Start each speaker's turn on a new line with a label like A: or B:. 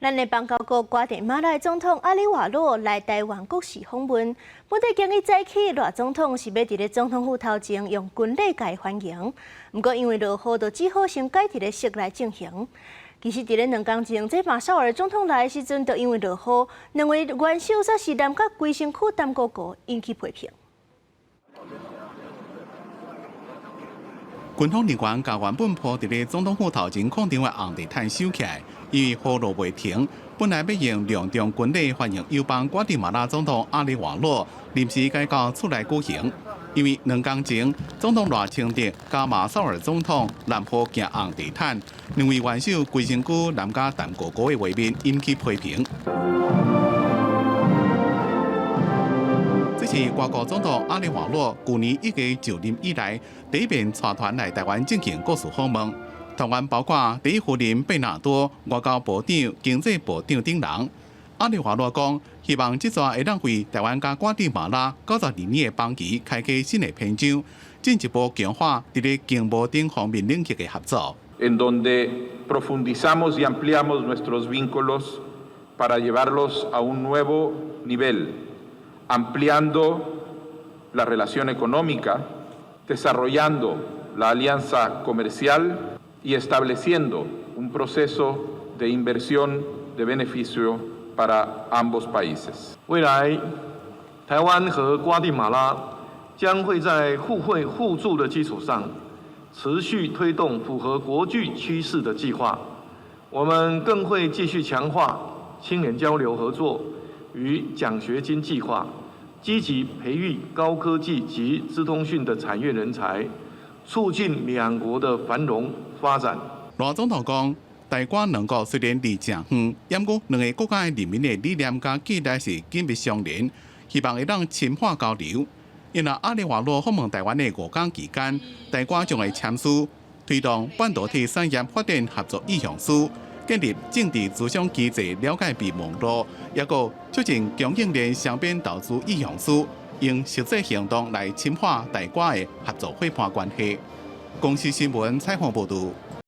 A: 咱的邦交國瓜地馬拉總統阿里瓦洛來台灣國事訪問，本底今日早起，賴總統是欲佇咧總統府頭前用軍禮共伊歡迎，毋過因為落雨，就只好先改佇咧室內進行。其實佇咧2工前，這馬紹爾總統來的時陣，就因為落雨，兩位元首煞是淋甲規身軀澹糊糊，引起批評。
B: 軍方人員共原本鋪佇咧總統府頭前廣場的紅地毯收起來，因為雨落袂停。本來欲用隆重軍禮歡迎友邦瓜地馬拉總統阿里瓦洛，臨時改到厝內舉行。因為2工前，總統賴清德佮馬紹爾總統淋雨行紅地毯，兩位元首規身軀淋甲澹糊糊的畫面引起批評。這是瓜國總統阿里瓦洛舊年1月就任以來第一遍帶團來台灣進行國事訪問，團員包括第一夫人貝納多、外交部長、經濟部長等人。阿里瓦洛講，希望這逝會當為台灣佮瓜地馬拉92年的邦誼開啟新的篇章，進一步強化佇咧經貿等方面領域的合作。
C: En donde profundizamos y ampliamos nuestros vínculos para llevarlos a un nuevo nivel, ampliando la relación económica, desarrollando la alianza comercial y estableciendo un proceso de inversión de beneficio para ambos países.
D: 未來，台灣和瓜地馬拉將會在互惠互助的基礎上，持續推動符合國際趨勢的計劃。我們更會繼續強化青年交流合作與獎學金計劃，積極培育高科技及資通訊的產業人才，促進兩國的繁榮發展。
B: 賴總統講，台瓜兩國雖然離誠遠，毋過兩个國家的人民的理念佮價值是緊密相連，希望會當深化交流。因為阿里瓦洛訪問台灣的5工期間，台瓜將會簽署推動半導體產業發展合作意向書，建立政治諮商機制了解備忘錄，抑閣促進供應鏈雙邊投資意向書，用實際行動來深化台瓜的合作夥伴關係。公視新聞採訪報導。